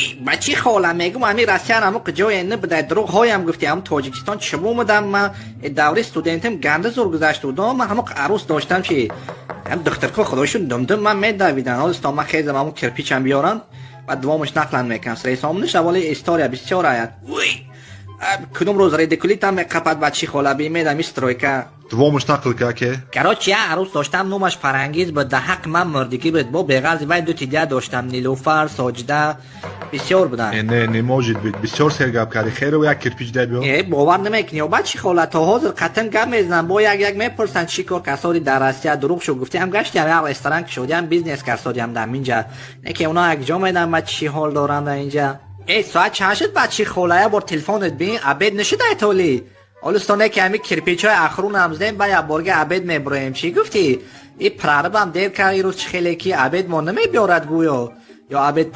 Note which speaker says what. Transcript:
Speaker 1: Уй, бачи хола, мегум, ами Россиян ҳаму ҷое набудай, дурӯғҳоям гуфти. Ҳам Тоҷикистон чӣ омадам ман, даври студентим ганда зур гузашт будам. Ман ҳаму арӯс доштам, чи ҳам духтарко, худошун, думдум ман медавидан. Ҳоло ман хезам, ҳаму кирпичам биёрам, баъд дувомаш нақлан мекунам. Сресомниша, вале история бисёр аят. Уй, кудум рӯз радикулитам меқапад, бачи хола, бимедам и стройка.
Speaker 2: Дувомаш нақл ка, аке.
Speaker 1: Короче, як арӯс доштам, номаш Фарангиз буд, да ҳаққи ман мурдигӣ буд. Бо беғарзи вай ду тидя доштам, Нилуфар, Соҷида, бисёр буданд.
Speaker 2: Э, не, не может быть, бисёр сергап кардӣ. Хейро, як кирпич дай биё.
Speaker 1: Э, бовар намекунӣ, бачи хола, то ҳозир қатин гап мезанам, бо як як мепурсанд, чӣ кор касоди дар Россия. Дурӯғ шуд, гуфтиам, гаштиам, як ресторан кушодиам, бизнес касодиам дар инҷа. Не ки оно як ҷо медам, ба чӣ ҳол доранд дар инҷа. Э, соат чанд шуд, бачи хола? Як бор телефонат бин, обед нашудай толи. Ҳолистоне ки ҳами кирпичҳои ахрунам зем, ба як борга обед мебуроем. Чӣ гуфтӣ? И прорабам дер кард ирӯз, чӣ хеле ки обед мо намебиёрад гӯё ё обед.